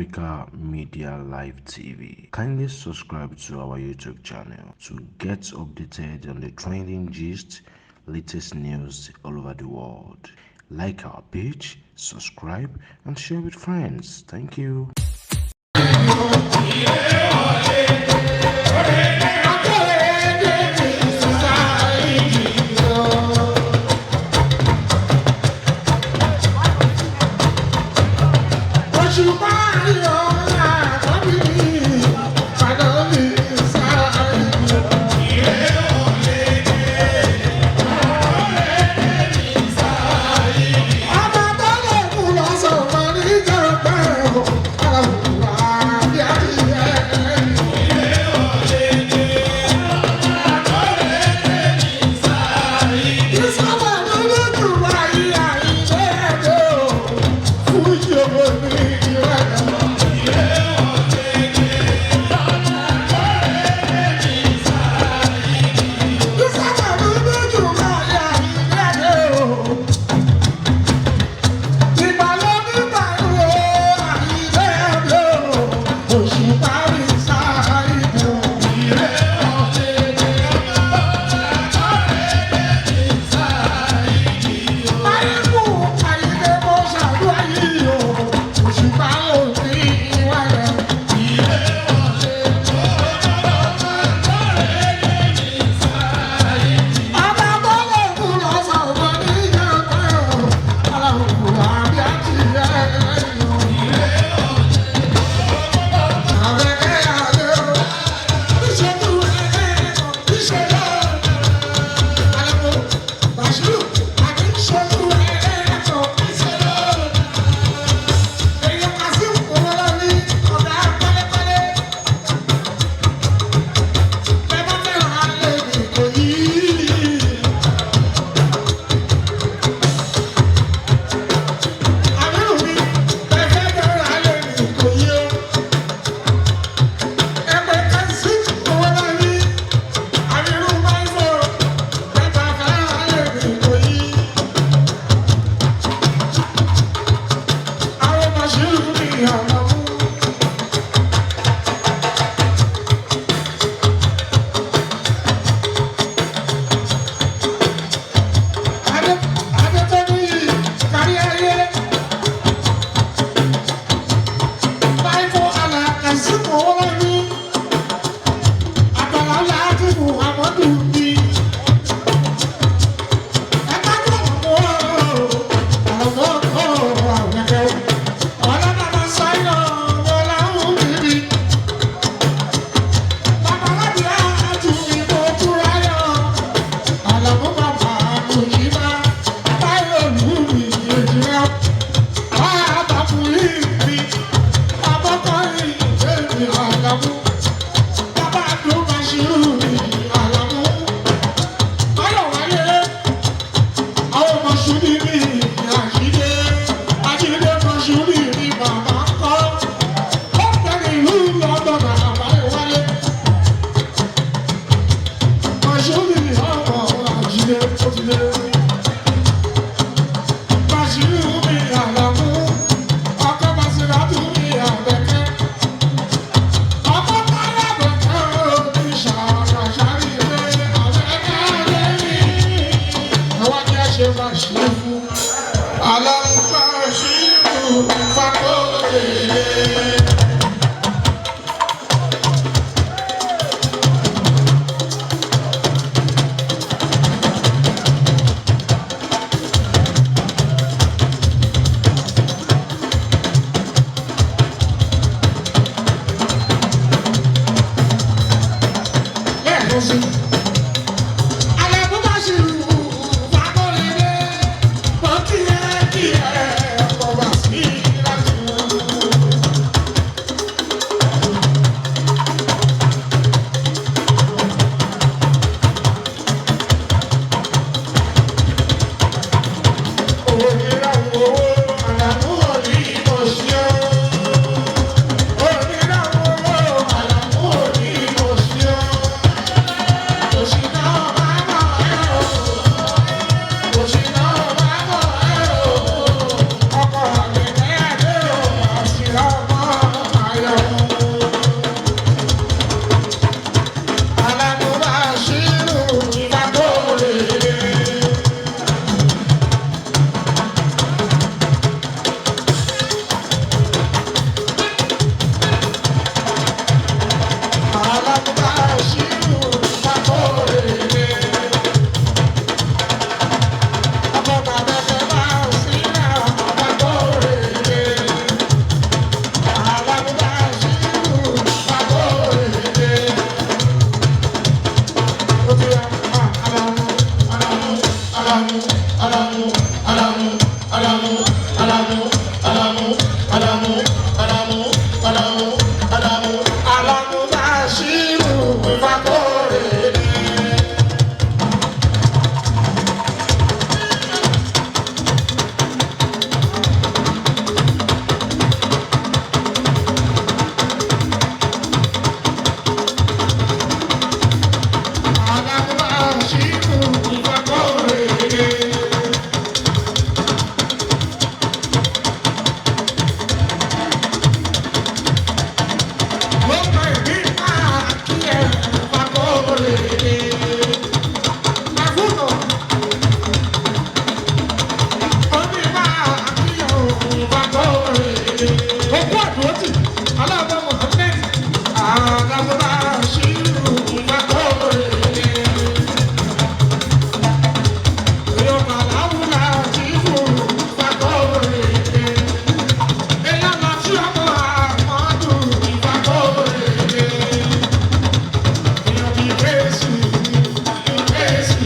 Africa Media Live TV. Kindly subscribe to our YouTube channel to get updated on the trending gist, latest news all over the world. Like our page, subscribe, and share with friends. Thank you. Alábọ̀ Mohammed, Alábọ̀ Ṣírù Fakóre. Èèyàn Màláwùlà Tìfù Fakóre. Èèyàn Láti ọmọ Àmọ́dù Fakóre. Èèyàn bíi Jésù, Jésù.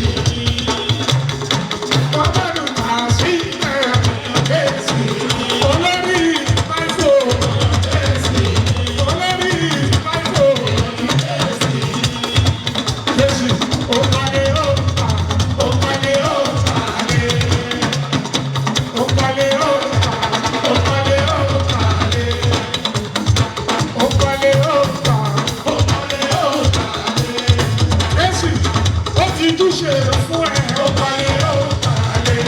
Ó ti túṣe fún ẹ, ó palẹ̀ ó palẹ̀.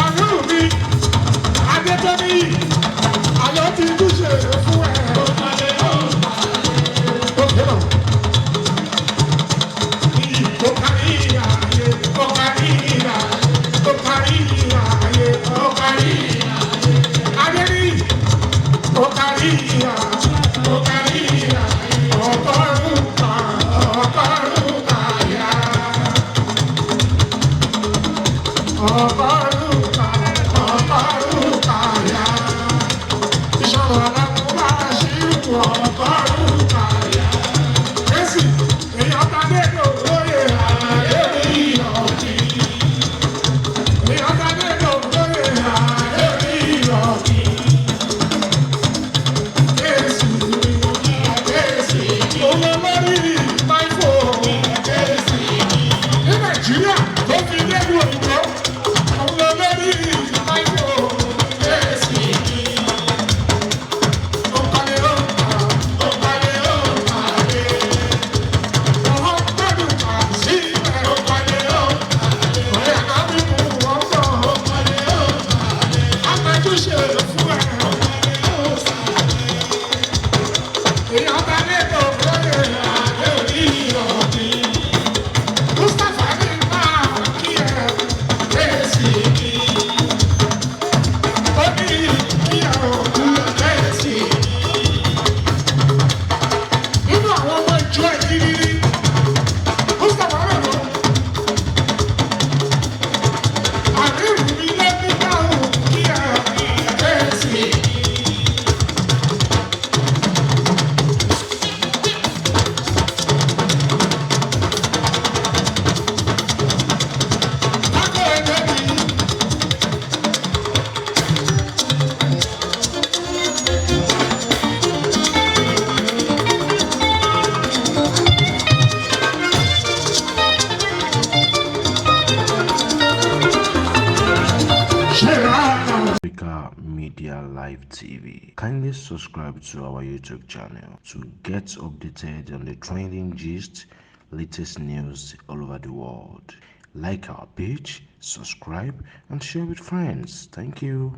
Àrùn mi, Adétọ́ní, àlọ́ ti dúṣe fún ẹ. Ó kérò. Ó kárí ààyè, ó kárí ààyè, ó kárí ààyè, ó kárí ààyè. Adéní, ó kárí ààyè, ó kárí ààyè. Ọgọ́rùn-ún kan, ọgọ́rùn-ún kan yá. Ọgọ́rùn-ún kan, ọgọ́rùn-ún kan yá. Ìṣòro aláwọ̀ ṣírù ọgọ́rùn-ún kan yá. Jésù, èèyàn ta dé lóye ààyè ìyọ̀kì. Èèyàn ta dé lóye ààyè ìyọ̀kì. Jésù, Jésù, òun lórí máìfò. Jésù, ní Nàìjíríà tó fi dẹ́nu òyìnbó, òun lórí máìfò. Jésù. Mustapha ní máa kí ẹ kẹ́sì. Ó ní ìyàwó kẹ́sì. Nínú àwọn ọmọ ìjọ ẹ̀ kiri Mustapha rẹ̀ lọ. Àríwú mi lẹ́bí dáhùn kí ẹ kẹ́sì. Lákọ̀ ẹ̀jẹ̀ mi. Ṣé rárá? Africa Media Live TV. Kindly subscribe to our YouTube channel to get updated on the trending gist, latest news all over the world. Like our page, subscribe, and share with friends. Thank you.